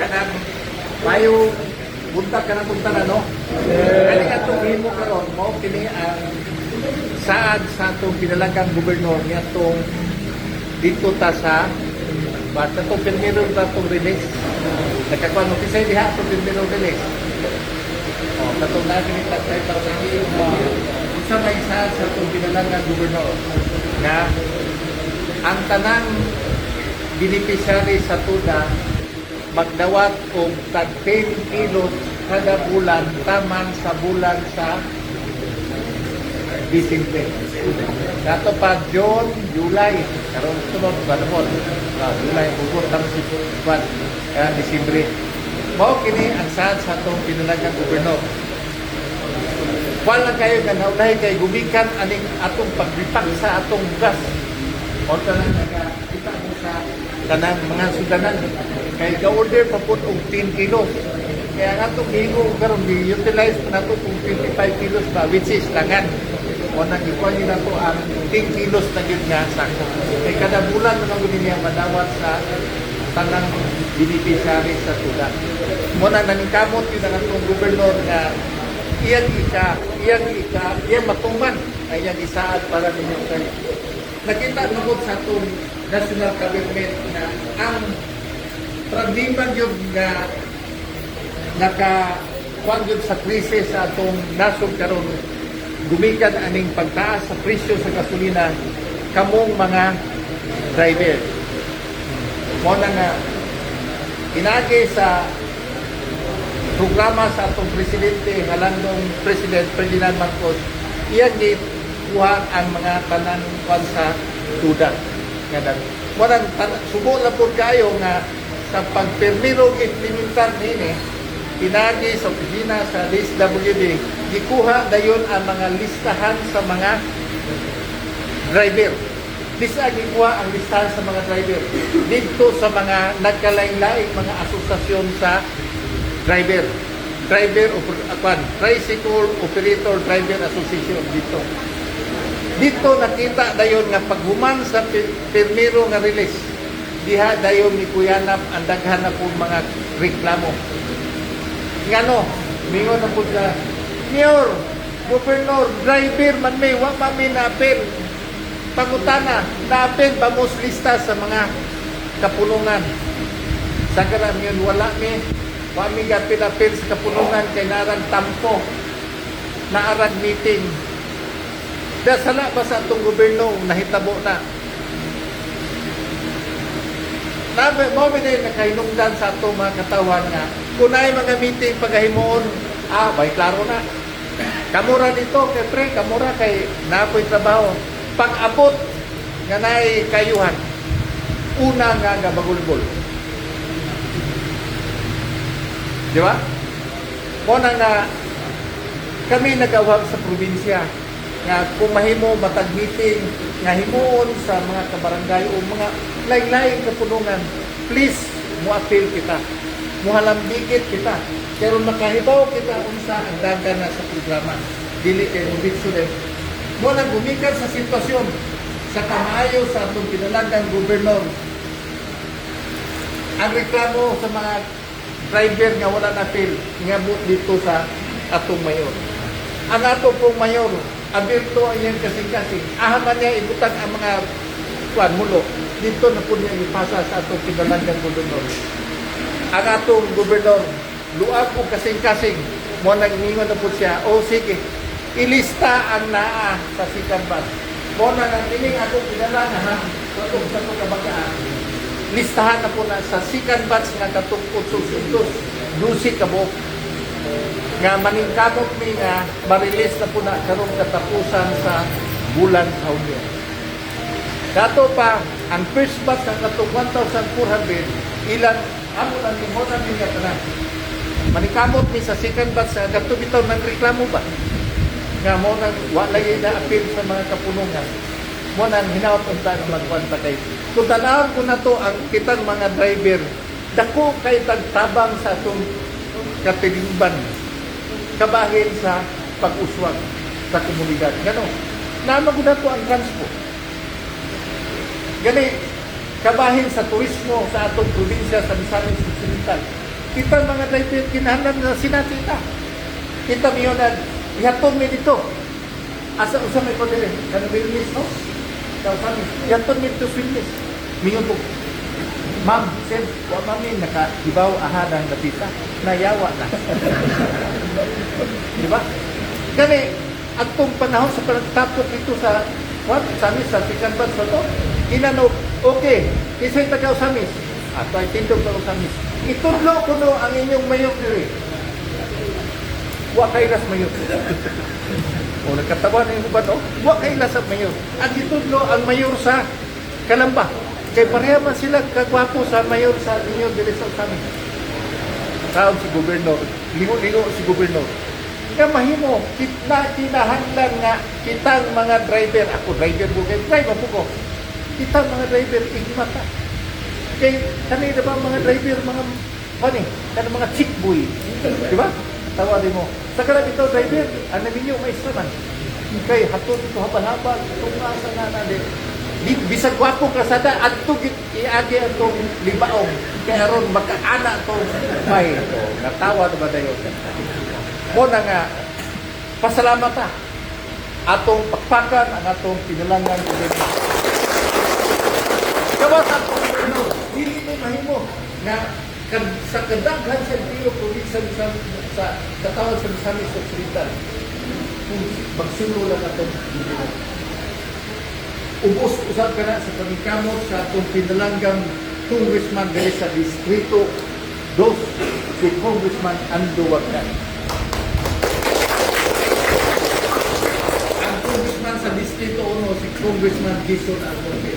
Kanang mayo buntag ka na punta na, no? Kani atong himo karon, mao kini ang saad sa atong pinalanggang gobernador niadtong dito ta sa basta itong pirmero ta itong release. Nagkakuan mo kisay diha itong pirmero release. Oh, katong na kini tatay para sa unsa may saad sa atong pinalanggang gobernador nga ang tanang beneficiary sa TUDA magdawat og tag 10 kilos kada bulan taman sa bulan sa Disyembre. Dato pa June, July, karon sunod ba mo? Ah, July, August, tapos si Juan, kaya Disyembre. Mao kini ang saad sa atong pinalanggang gobernador. Wala kayo nga naulahi kay gumikan aning atong pagbipak sa atong bugas. O tanang nagakita mo sa kanang mga sudanan. Kay ga-order pa po og 10 kilos. Kaya nga itong himo karon gi-utilize pa nato kung 25 kilos ba, which is langan. O nang ikuha niyo na to ang 10 kilos na gyud nga sako. Kay kada bulan naman gud niya madawat sa tanang beneficiary sa TUDA. Mo na naningkamot yun ang atong gobernador nga iyang ika, iyang matuman ay iyang isaad para ninyo kay nakita na sa atong national government na ang problema gyud nga naka kuan gyud sa krisis sa atong nasod karon, gumikan aning pagtaas sa presyo sa gasolina, kamong mga driver. Mo na nga inagi sa programa sa atong presidente, halandong President Ferdinand Marcos, iyang gikuha ang mga tanan kwan sa TUDA nga dan mo nang subo na pud kayo nga sa pagpermirong implementar niini, pinagi sa opisina sa DSWD, gikuha dayon ang mga listahan sa mga driver. Lista, gikuha ang listahan sa mga driver dito sa mga nagkalain-laing mga asosasyon sa driver. Driver kwan, Tricycle Operator Driver Association dito. Dito nakita dayon nga paghuman sa pirmero nga release, diha dayon ni kuyanap ang daghan na po mga reklamo. Ngano, mingon na po siya, "Mayor, Governor, driver man may, wa man may na-appeal." Pangutana, na-appeal ba mo sa lista sa mga kapulungan? Sa karamihan, wala mi. Wa mi gapil-apil sa kapulungan kay narang tampo, naarang meeting. Da sala ba sa atong gobyerno nahitabo na? Nabe mo mi din nakahinungdan sa atong mga katawan nga kung naay mga meeting pagahimuon, ah, bay klaro na. Kamura dito kay pre, kamura kay napoy trabaho. Pag-abot nga naay kayuhan, una nga gabagulbol. Di ba? Mo na nga kami nagawag sa probinsya nga kung mahimo matag meeting nga himuon sa mga kabarangay o mga lain-laing kapulungan, please mo-appeal kita, muhalambigit kita, pero makahibaw kita unsa ang dagan na sa programa, dili kay mo din mo nang gumikan sa sitwasyon sa kamaayo sa atong pinalanggang gobernador. Ang reklamo sa mga driver nga wala na appeal, ngabot dito sa atong mayor. Ang ato pong mayor, abirto ang iyang kasing-kasing. Ahaman niya ibutang ang mga kuan mulo. Dito na po niya ipasa sa atong pinalanggang gobernador. Ang atong gobernador, luag og kasing-kasing, mo nang ingon na po siya, "O sige, ilista ang naa sa second batch." Mo na nang kining atong pinalanga ha, sa atong kabagaan, listahan na po na sa second batch nga katong 812 ka buok nga maningkamot mi nga ma-release na po na karong katapusan sa bulan sa Hunyo. Dato pa, ang first batch ang katong 1,400, ilang amo na ni mo na nga tanan. Manikamot mi sa second batch sa kadto bitaw nang reklamo ba? Nga mo nang wa lagi na appeal sa mga kapulungan. Mo nang hinaot unta nga magkuan ta kay. Kung tan-awon ko na to ang kitang mga driver, dako kay tagtabang sa atong katilingban kabahin sa pag-uswag sa komunidad. Gano, nama ko na to ang transport. Gani, kabahin sa turismo sa atong probinsya sa Misamis Occidental. Kita mga driver kinahanglan na sinati ta. Kita miyo na ihatod mi dito. Asa usa may ko diri kanang Wellness House. Kausami. Ihatod mi dito sa Wellness. Mingon ko, "Ma'am, sir, wa mami nakahibaw aha ng napita. Nayawa na." Di ba? Gani, atong panahon sa pagtapok dito sa what? Samis, sa second batch na to, inano, okay, kisay taga Osamis. Ato ay tindog sa Osamis. Itudlo kuno ang inyong mayor diri. Wa kay las mayor. O nagkatawa na yung uban, oh. Wa kay las ang mayor. Ang itudlo ang mayor sa Kalamba. Kay pareha man sila kagwapo sa mayor sa inyo diri sa Osamis. Kaon si gobernador, lingo-lingo si gobernador. Nga mahimo, kita kinahanglan nga kitang mga driver, ako driver mo kay driver po ko. Kitang mga driver igma ta. Kay kanina ba mga driver, mga kani, kanang mga chick boy. Di ba? Tawa din mo. Sa kanang ito driver, ang ninyo maestra man. Kay hatod ito habal-habal, tunga sa nga na di. Di bisag gwapong kasada adto gid iagi atong libaong kay aron makaana tong may oh, natawa na ba dayon mo na nga pasalamat ta atong pakpakan ang atong pinalangan gobyerno. Gawas atong gobyerno, dili mo mahimo nga sa kadaghan sa tiyo probinsya sa katawhan sa Misamis Occidental kung magsulo lang atong gobyerno. Ubos usab kana sa pagkamot sa atong pinalanggang congressman diri sa Distrito 2, si Congressman Ando Wagkan. Ang congressman sa Distrito 1, si Congressman Gison Almonte.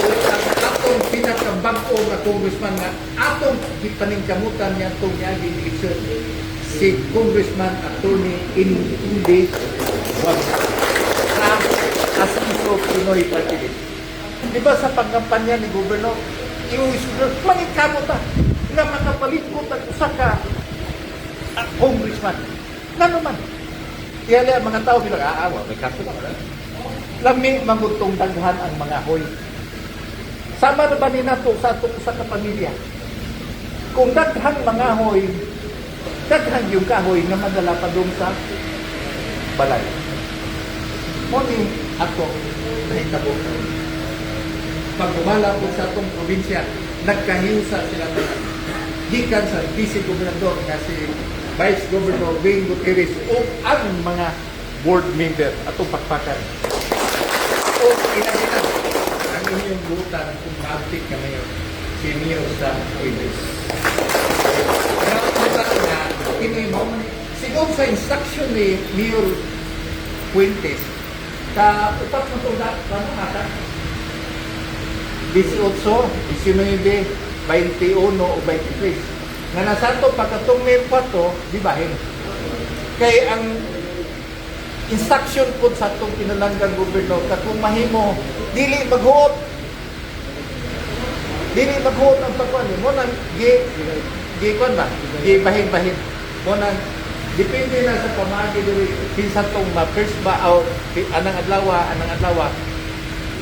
O ang atong pinakabag-o nga congressman nga atong gipaningkamutan niya itong niaging eleksyon, si Congressman Attorney Indy Wagkan sa Astiso Pinoy Party List. Di ba sa pagkampanya ni Gobernador, iuwis ko, mangikamo ta nga makapalikot ang usa ka congressman. Ngano man? Tiyali ang mga tao bilang, ah, ah, may kaso na. Wala. Lami mangutong daghan ang mga hoy. Sama na ba ni nato sa atong usa ka pamilya? Kung daghang mga hoy, daghang yung kahoy nga madala padung sa balay. Mo ni ato nahitabo. Pag po sa atong probinsya, nagkahiusa sila tanan. Gikan sa Vice Gobernador nga si Vice Governor Wayne Gutierrez o ang mga board member atong pakpakan. O inahinan ang inyong butan kung maabtik ka ngayon si Mayor Sam Fuentes. Nga nga ini mo sigon sa instruction ni Mayor Fuentes ka upat mo itong ano ata 18, 19, 21 o 23 nga nasato pagkatong May 4 di bahin kay ang instruction po sa atong pinalanggang gobernador ka kung mahimo dili maghuot ang pagkuan mo nang gi gi kuan ba gi bahin-bahin mo nang depende na sa pamaagi diri kinsa tong ma first ba o anang adlaw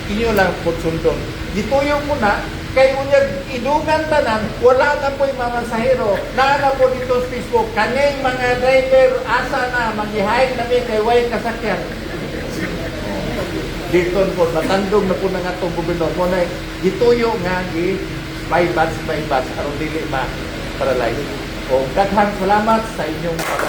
inyo lang po sundon. Gituyo mo na kay unyag idungan tanan, wala na po'y mga masahero. Naa na po dito sa Facebook, kaning mga driver asa na magihain na mi kay way kasakyan. Dito po matandog na po ng atong gobernador mo na gituyo nga gi by batch aron dili ma paralyze. O daghang salamat sa inyong pag.